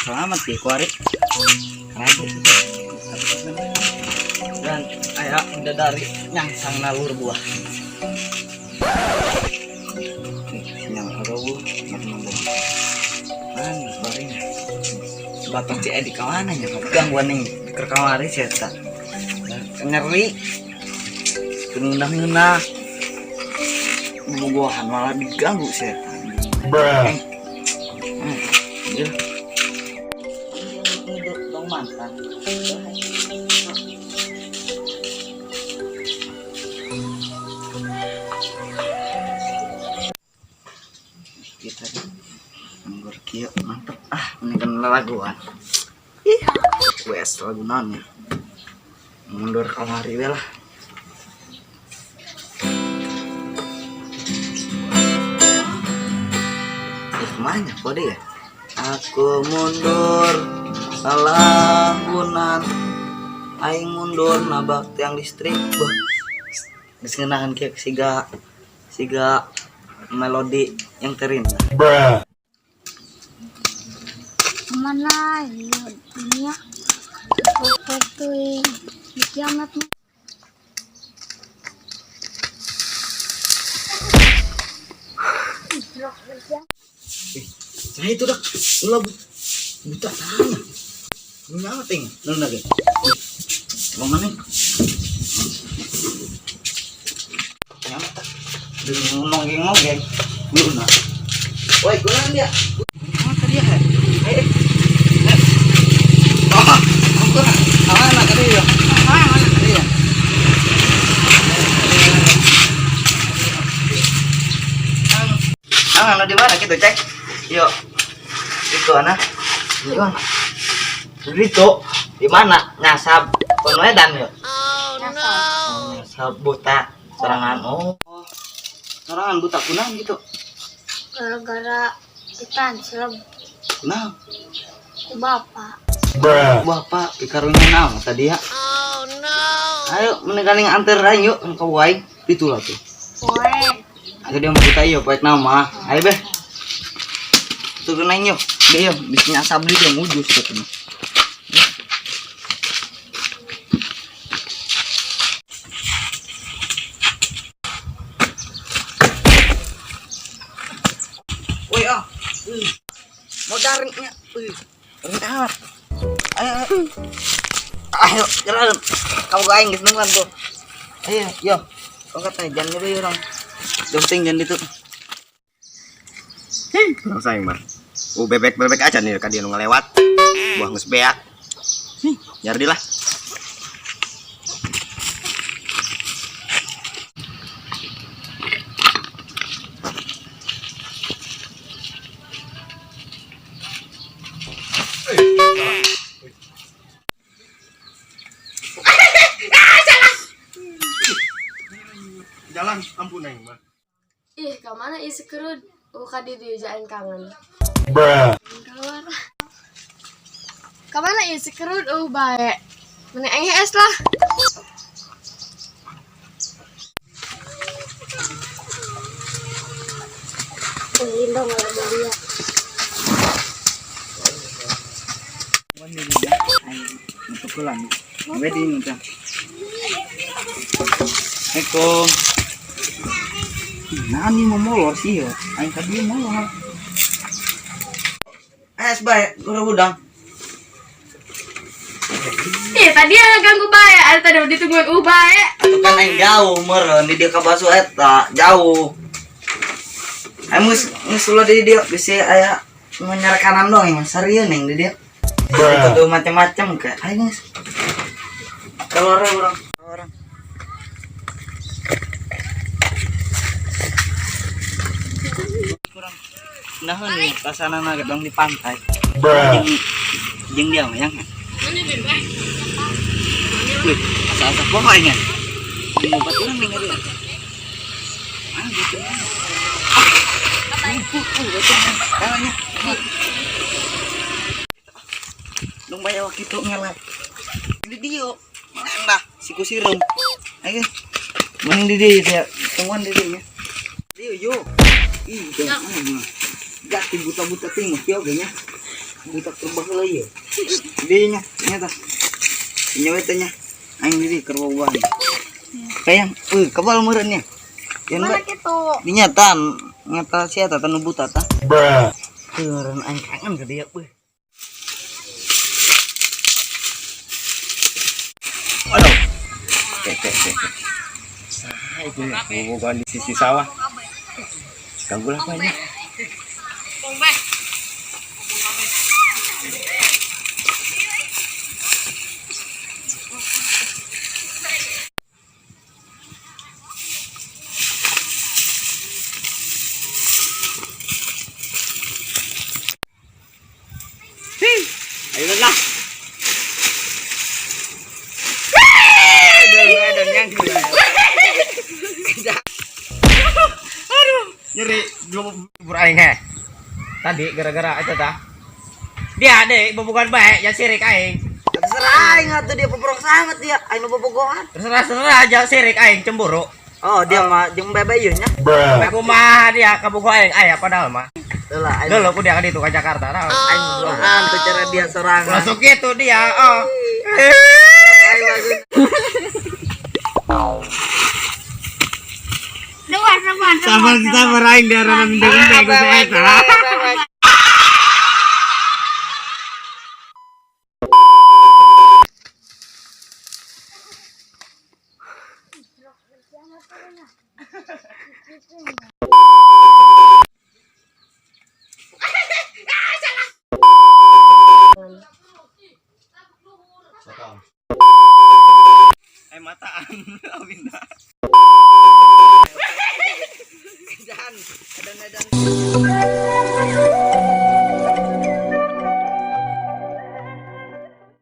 Selamat sih kuari. Raja. Dan aya bidadari nyangsang nalur buah. Sinyal aduh, mana baring. Bapak si Edi kawana nya gangguan ning keur kamari si eta. Nyeri. Ngeunah-ngeunah. Bobogohan malah diganggu si eta. Bruh. Ya. Dong mantan. Kita anggur kieu mantep ah ini kan laguan. Ih, wes lagu naon ya. Mundur kamari we lah. Ih, kemana kode ya? Aku mundur lalanggunan aing mundur nabak tiang listrik. Wah, geus ngeunahan kieu siga siga melodi yang terindah. Bruh. Kemana ya dunia? Seperti di kiamat. Saya itu dah ulah buta tanya. Nyawa ting, nu lagi. Bang mana? Nyawa tak. Nonggeng nonggeng. Lu nah. Woi, kurang dia. Oh, tadi ya. Eh. Eh. Oh, ampun. Aman tadi ya. Aman tadi ya. Ah, di mana gitu, cek? Yuk. Itu ana. Di mana? Itu di mana? Nyasab kono edan yuk. Oh no. Nyasab buta sorangan. Oh. Sorangan buta kunaon gitu. Gara-gara ditansel Kunaon? ku bapak. Bruh. Bapak pikarunya naon tadi ya? Oh no. Ayo menengkaling anter aing yuk ke wae. Itulah tuh. Poe. Ayo dia mau buta yuk poek nama. Ayo beh. Turun aing yuk. Dia yuk bisa nyasab di dia ngujus katanya. Woi ah. Mau dariknya. Wih. Amat. Ayo, ayo. Ayo, jalan. Kamu gak aing geus nungguan tuh. Ayo, yo. Kau kata jangan nyeri orang. Penting jangan itu. Kurang sayang mah. Oh bebek-bebek aja nih kan dia nu ngelewat. Buah geus beak. Nyari lah. Jalan ampun aing mah. Ih, kemana isi kerud? Buka di diujain kangen. Bruh. Keluar. Kemana isi kerud? Oh, baik. Mana aing es lah. Lindung kalau dia. Tukulan. Ready nih. Assalamualaikum. Nah, ini mau molor sih ya. Aing tadi molor. Es bae, udah udang. Ih, tadi yang ganggu bae. Ada tadi udah ditungguin bae. Itu kan aing jauh meureun di dia ka basu eta, jauh. Aing geus geus ulah di dia bisi aya menyerakanan dong yang serius neng di dia. Bruh. Itu macam-macam kayak aing geus. Keluar orang. Orang. Kurang. Nah nih, pasana na dong di pantai. Bruh. Jeung dia mah yang. Wih, asa-asa pokoknya. Ngobat urang nih ngeri. Ah, gitu. Tangannya. Dong bayar waktu itu ngelap. Di dio. Mana siku sirum. Ayo. Mending di dia ya. Tungguan di dia. Dio yo. Ih, jangan. Gati buta-buta ting kieu ge nya. Budak keur baheula ieu. Dieu nya, nya tah. Nya we teh nya. Aing di keur bobogohan. Kayang, euy, kebal meureun nya. Yan Mana ba? kitu? Dinya tan, ngeta sia tah nu buta tah. Bruh. Meureun aing kangen ka dia beuh. Waduh. Oke, oke, oke. Saha itu ya, bobogohan di sisi sawah. Ganggu lah banyak. Ayo lah. Aduh, aduh, yang Nyeri dua aing he. Tadi gara-gara itu tah. Dia deh bobogohan bae ya sirik aing. Terserah aing atuh dia poprok sangat dia, aing nu bobogohan. Terserah terserah aja sirik aing cemburu. Oh, dia mah jeung bebe ieu nya. Bruh. Sampai kumaha dia kabogoh aing aya padahal mah. Lah, aing Dulu ku dia ka ditu ka Jakarta nah. aing sorangan tuh cara dia sorangan. Langsung gitu dia. Oh. Aing langsung Dua sabar. Sabar sabar aing diaranan deui ku si eta. Eh mataan. Minta.